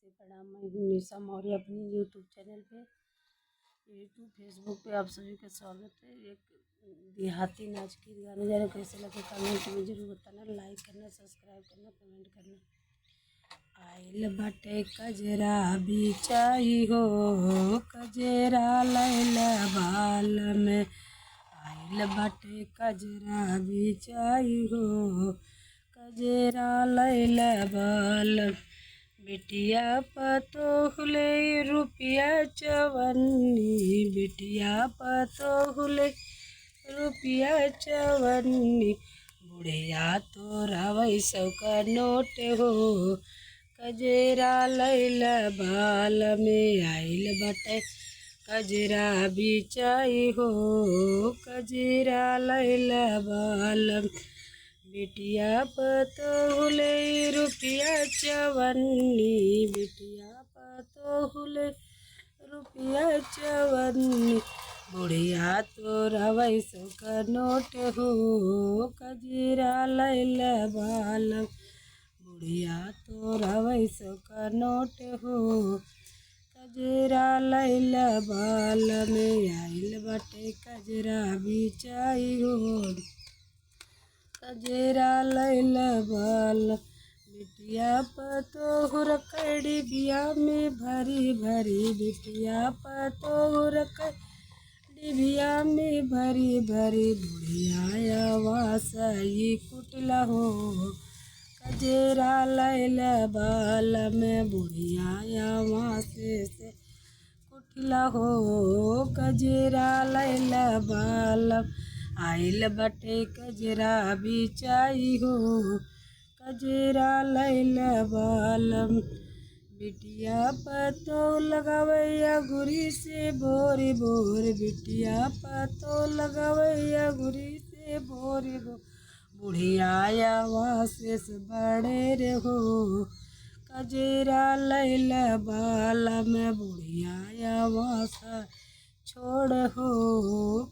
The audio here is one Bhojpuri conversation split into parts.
नमस्ते, प्रणाम। मैं हूँ निशा मौर्य, अपनी यूट्यूब चैनल पे, यूट्यूब फेसबुक पे आप सभी का स्वागत है। एक देहाती नाच गीत गाने जा रहे, कैसे लगे कमेंट में जरूर बताना, लाइक करना, सब्सक्राइब करना, कमेंट करना। आइल बाटे कजरा बिचाई हो, कजरा लैल बाल में। आइल बाटे कजरा बिचाई हो, कजरा लैल बाल। बिटिया पतोहुले रुपया चवन्नी, बिटिया पतोहुले रुपया चवन्नी। बुढ़िया तोरा वैसौ का नोट हो, कजरा लैल बाल में। आइल बाटे कजरा बिचाई हो, कजरा लैल बाल। बिटिया पतोहुले रुपया चवन्नी, बिटिया पतोहुले रुपया चवन्नी। बुढ़िया तोरा वैसौ का नोट हो, कजरा लैल बाल। बुढ़िया तोरा वैसौ का नोट हो, कजरा लैल बाल में। आइल बाटे कजरा बिचाई हो, कजरा लैल बाल। बिटिया पतोहु रखड़ी बिया में भरी भरी, बिटिया पतोहु रखड़ी बिया में भरी भरी। बुढ़िया वासई कुटला हो, कजरा लैल बाल में। बुढ़िया वासे से कुटला हो, कजरा लैल बाल। आइल बाटे कजरा बिचाई हो, कजरा लैल बाल। बिटिया पतो लगावैया गुरी से बोरी बोर, बिटिया पतो लगावैया गुरी से बोरी बोर। बुढ़िया वासे से बड़े रे हो, कजरा लैल बाल में। बुढ़िया वासा छोड़ हो,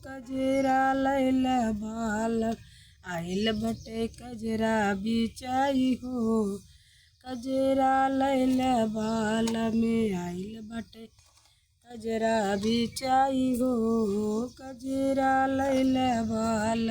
कजरा लैल बाल। आइल बटे कजरा बिचाई हो, कजरा लैल बाल में। आइल बटे कजरा बिचाई हो, कजरा लैल बाल।